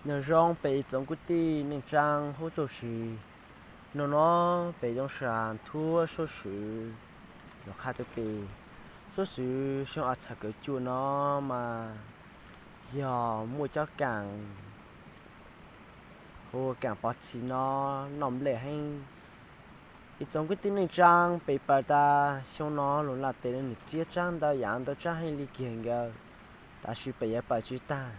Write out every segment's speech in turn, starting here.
Nyob zoo peb ib tsoom kwv tij neej tsaa huv txuj si, nub no peb Yooj Sa Thuab Suab Swv los qha rua peb, Suab Swv xyoo ob txhais kaum cuaj no mas yog muaj cov kaam hu kaam pov txhim no noj nplej heev. Ib tsoom kwv tij neej tsaa peb pawg tas xyoo no lug laj tes nwg txiab tsaab ntau yaav ntau tsaab heev le kiag nkawd, tab sis peb yuav pawg tsi taag.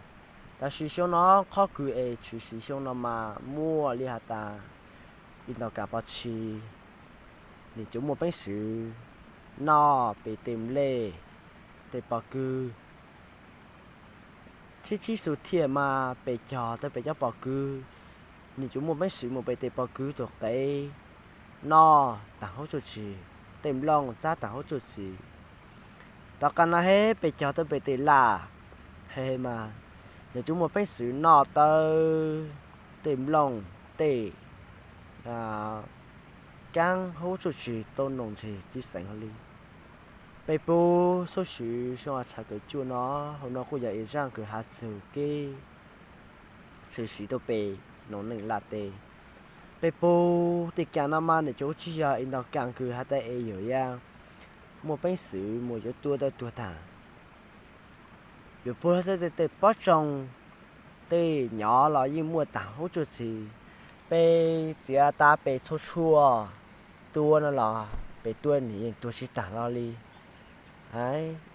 Tab sis xyoo no qhov kws es tshwm sim xyoo no mas muaj le has tas ib ntau kaam pov txhim, nwg tsuas muaj peev xwm noj peb tej nplej, tej pob kws. Txhib txhib xu thiaj mas peb cog tau peb cov pob kws, nwg tsuas muaj peev xwm muab peb tej pob kws tug qev noj taag huv txuj si, tej nplooj txab taag huv txuj si. Tom qaab no hab peb cog tau peb tej laj hab mas nwg tsuas muaj peev xwm noj tau tej nplooj tej kaab huv txuj si tau noog ntseg txi xeev hlo li. Peb puj Suab Swv xyoo ob txhais kaum cuaj no, huv no kuj yog ib zaaj kws has txug kev tshwm sim rua peb noog neej laj tes. Peb puj tej kaam no mas nwg tsuas tsi yog ib ntau kaam kws has tas es yog yam muaj peev xwm muaj yuav tua tau tuag taag. Yuav puag tej pob tsoog, tej nyom los yeej muaj taag huv txuj si. Peb txiav tas peb txhua txhua tua no los peb tua nwg yeej tuag tsi taag hlo li.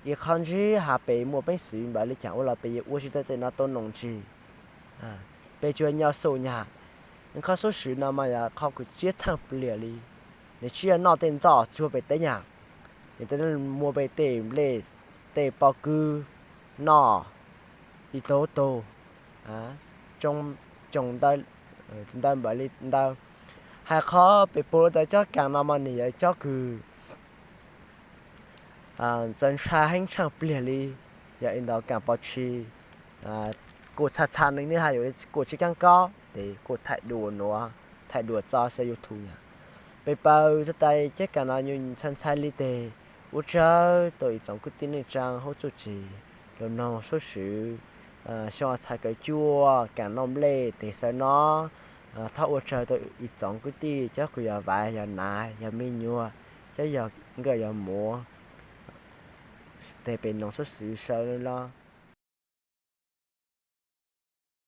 Ib qho ntsib has peb muaj peev xwm npaum le caag ua los peb yuav ua tsi tau tej no tau noog ntseg. Peb tsuas nyob xub nyag, qhov Suab Swv no mas yog qhov kws txiab txhaaj pliag li. Nwg tsi yog noj tej ntxooj txuag peb teb nyag, nwg muab peb tej nplej tej pob kws noj ib tug tug, tsoo ntawv npaum li ntawd. Has qhov peb puj tau cov kaam no mas nwg yog cov kws txaus ntshai heev tshaj pliag li, yog ib ntau kaam pov txhim. Kuj txhaj txhaj neeg nwg has yuav kuj tsi kaab kob tes kuj thaij dua nuav, thaij dua tso saum YouTube yom. Peb pawg tas cov kaam no nyuas ntshai ntshai li tes, ua tsaug rua ib tsoom kwv tij neej tsaa huv txuj si lug noog Suab Swv xyoo ob txhais kaum cuaj kaam noj nplej tes xwb no. Thov ua tsaug rua ib tsoom kwv tij cov kws yog vaiv yog nav yog me nyuam, cov yog nkawm yog muam, tes peb noog Suab Swv sawv lug los.